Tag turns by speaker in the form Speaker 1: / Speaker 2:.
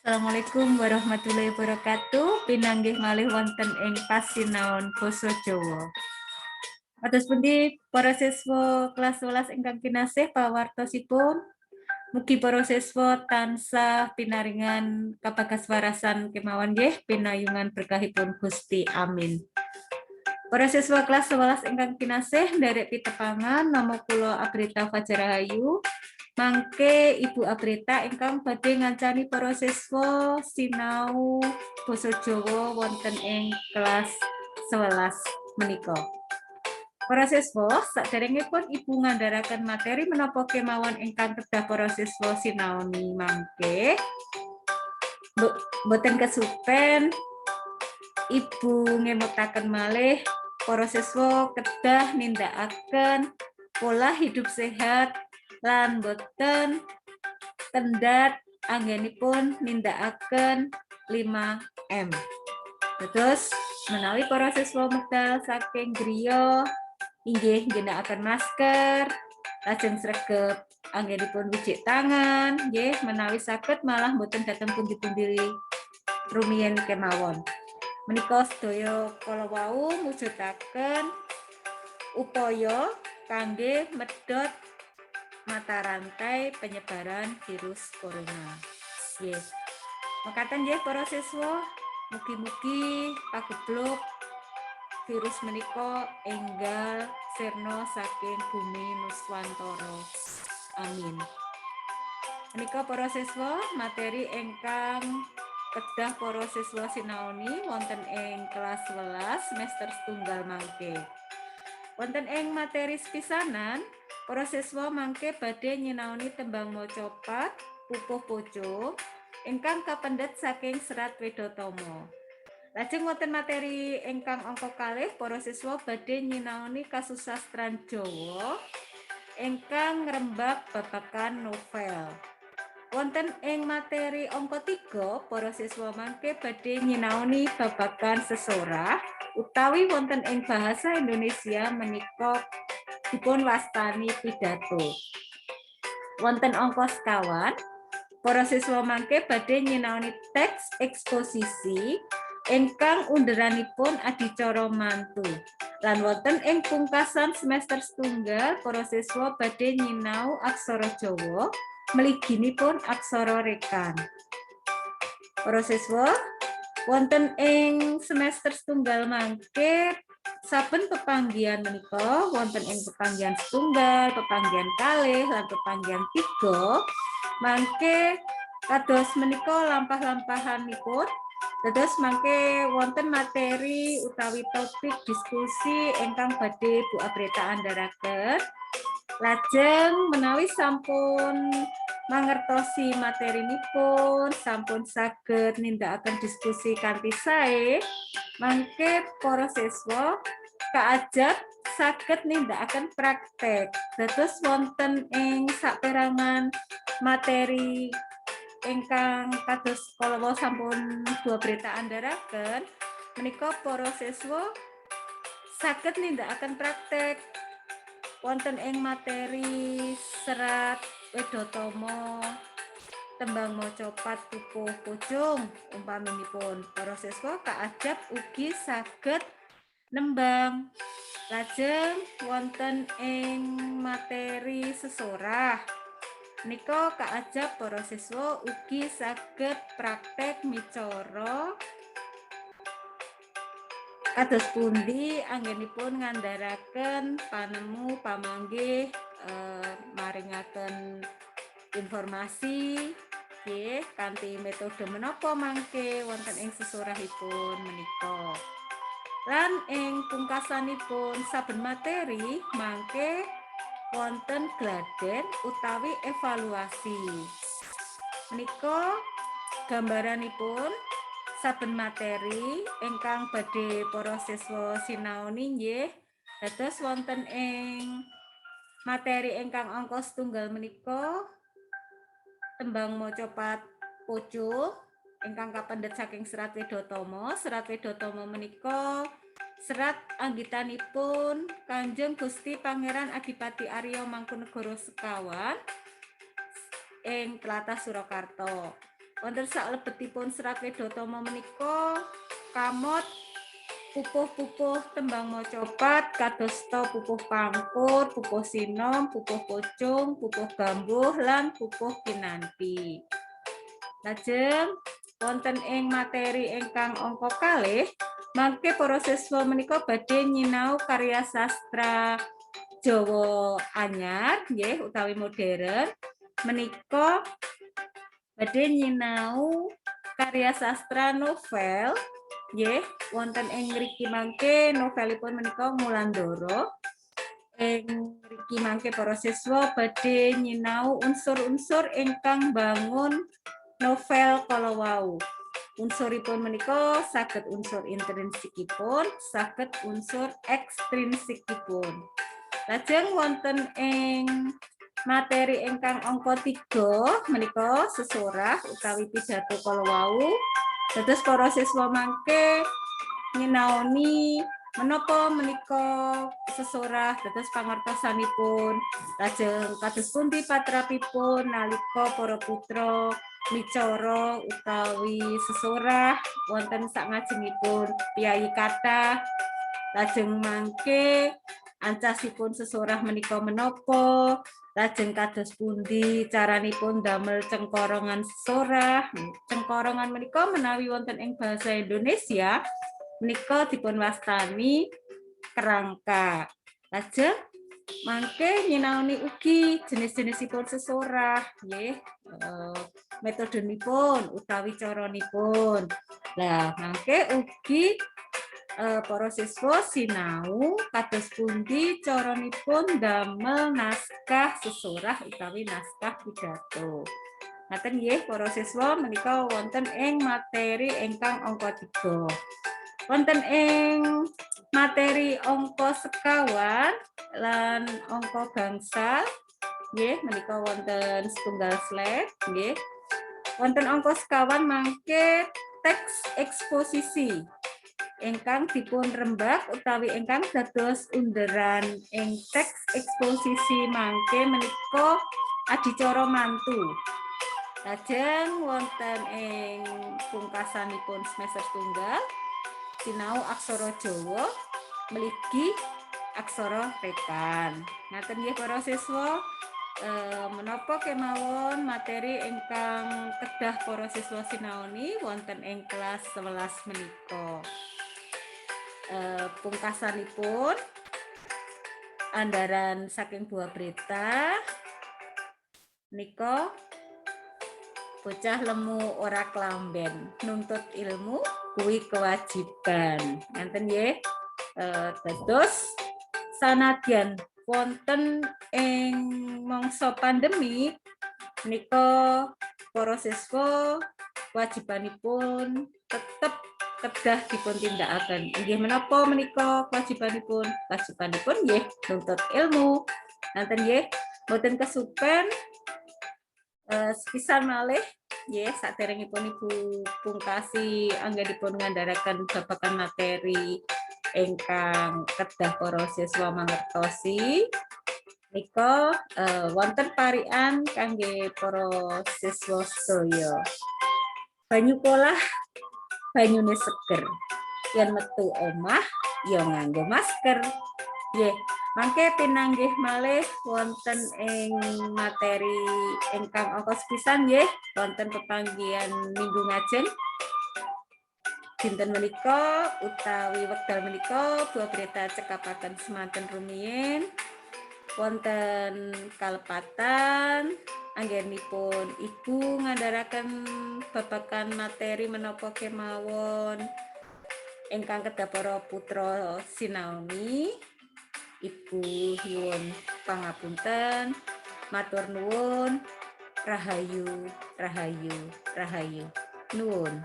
Speaker 1: Assalamualaikum warahmatullahi wabarakatuh. Pinanggih malih wonten ing pasinaon basa Jawa. Kados pundi, para siswa kelas 11 ingkang kinasih, pawartosipun? Mugi para siswa tansah pinaringan kabagaswarasan kemawon nggih, pinayungan berkahipun Gusti. Amin. Para siswa kelas 11 ingkang kinasih, nderek pitepangan, nama kula Abrita Fajarahayu. Mangke Ibu Abrita ingkang badhe ngancani para siswa sinau basa Jawa wonten ing kelas 11 menika. Para siswa, saderengipun Ibu ngandharaken materi menapa kemawon ingkang kedah para siswa sinaoni mangke, mboten kesupen Ibu ngemutaken malih, para siswa kedah nindakaken pola hidup sehat lan boten kendhat anggenipun nindakaken 5M. Terus menawi para siswa medal saking griya inggih ngginakaken masker, lajeng sregep anggenipun wicik tangan, nggih, menawi saged malah boten dateng pundi-pundi rumiyin kemawon. Menika sedaya kala wau mujudaken upaya kangge medhot mata rantai penyebaran virus corona. Nggih. Mekaten nggih, para siswa, mugi-mugi pagebluk virus menika enggal sirna saking bumi Nuswantara. Amin. Menika, para siswa, materi ingkang kedah para siswa sinaoni wonten ing kelas 11 semester setunggal mangke. Wonten ing materi sepisanan, para siswa mangke badhe nyinaoni tembang macapat Pupuh Pocung ingkang kapendhet saking serat Wedhatama. Lajeng wonten materi ingkang angka 2, para siswa badhe nyinaoni kasusastran Jawa ingkang ngrembak babagan novel. Wonten ing materi angka 3, para siswa mangke badhe nyinaoni babagan sesorah utawi wonten ing bahasa Indonesia menika dipun wastani pidato. Wonten angka 5, para siswa mangke badhe nyinaoni teks eksposisi ingkang underanipun adicara mantu. Lan wonten ing pungkasan semester setunggal, para siswa badhe nyinau aksara Jawa, mliginipun aksara rekan. Para siswa, wonten ing semester setunggal mangke saben pepanggihan menika, wonten ing pepanggihan setunggal, pepanggihan 2, lan pepanggihan 3, mangke kados menika lampah-lampahanipun. Dados mangke wonten materi utawi topik diskusi ingkang badhe Bu Abreta andharaken. Lajeng menawi sampun mangertosi materinipun, sampun saged nindakaken diskusi kanthi sae, mangke para siswa kaajab saged nindakaken praktek. Dados wonten ing saperangan materi ingkang kados kala wau sampun Bu Abreta andharaken, menika para siswa saged nindakaken praktek wonten ing materi serat Wedhatama tembang macapat Pupuh Pocung umpaminipun, para siswa kaajab ugi saged nembang. Lajeng wonten ing materi sesorah menika kaajab para siswa ugi saged praktek micara kados pundi anggenipun ngandharaken panemu pamanggih, maringaken informasi nggih kanthi metode menapa mangke wonten ing sesorahipun menika. Lan ing pungkasanipun saben materi mangke wonten gladen utawi evaluasi. Menika gambaranipun saben materi ingkang badhe para siswa sinaoni nggih. Dados wonten ing materi ingkang angka 1 menika tembang macapat Pocung ingkang kapendhet saking serat Wedhatama. Serat Wedhatama menika serat anggitanipun Kanjeng Gusti Pangeran Adipati Arya Mangkunegara Sekawan ing tlatah Surakarta. Wonten saklebetipun serat Wedhatama menika kamot pupuh-pupuh tembang macapat kadosta pupuh pangkur, pupuh sinom, pupuh pocung, pupuh gambuh lan pupuh kinanti. Lajeng wonten ing materi ingkang angka 2, mangke para siswa menika badhe nyinau karya sastra Jawa anyar nggih utawi modern. Menika badhe nyinau karya sastra novel nggih. Wonten ing mriki mangke novelipun menika Mulandara. Ing mriki mangke para siswa badhe nyinau unsur-unsur ingkang bangun novel kala wau. Unsuripun menika saged unsur intrinsikipun, saged unsur ekstrinsikipun. Lajeng wonten ing materi ingkang angka 3 menika sesorah utawi pidato kala wau. Dados para siswa mangke nyinaoni menapa menika sesorah, dados pangertosanipun, lajeng kados pundi patrapipun nalika para putra micara utawi sesorah wonten sakngajengipun piyayi kathah. Lajeng mangke ancasipun sesorah menika menapa, lajeng kados pundi caranipun damel cengkorongan sesorah. Cengkorongan menika menawi wonten ing bahasa Indonesia menika dipun wastani kerangka. Lajeng mangke nyinaoni ugi jenis-jenisipun sesorah nggih, metodhenipun utawi caranipun. Lah, mangke ugi para siswa sinau kados pundi caranipun damel naskah sesorah utawi naskah pidato. Ngaten nggih, para siswa, menika wonten ing materi ingkang angka 3. Wonten ing materi angka 5 lan angka gangsal nggih, menika wonten setunggal slide nggih. Wonten angka 5 mangke teks eksposisi ingkang dipun rembag utawi ingkang dados underan ing teks eksposisi mangke menika adicara mantu. Lajeng wonten ing pungkasanipun semester setunggal sinau aksara Jawa mligi aksara rekan. Ngaten nggih, para siswa, menapa kemawon materi ingkang kedah para siswa sinaoni wonten ing kelas 11 menika. Pungkasanipun andaran saking Bu Abrita nika, "Bocah lemu ora klamben, nuntut ilmu kuwi kewajiban." Ngaten nggih. Dados sanadyan wonten ing mangsa pandemi menika para siswa kewajibanipun tetep kedah dipun tindakaken. Inggih menapa menika kewajibanipun? Kewajibanipun nggih nuntut ilmu. Ngaten nggih, mboten kesupen, sepisan malih nggih saderengipun Ibu pungkasi anggenipun ngandharaken babagan materi ingkang kedah para siswa mangertosi nika, wonten parikan kangge para siswa sedaya. Banyu kolah banyune seger. Yen metu omah ya nganggo masker. Nggih, mangke pinanggih malih wonten ing materi ingkang angka sepisan nggih, wonten pepanggihan minggu ngajeng. Dinten menika utawi wekdal menika Bu Abrita cekapaken semanten rumiyin. Wonten kalepatan anggenipun Ibu ngandharaken babagan materi menapa kemawon ingkang kedah para putra sinaoni, Ibu nyuwun pangapunten. Matur nuwun. Rahayu, rahayu, rahayu. Nuwun.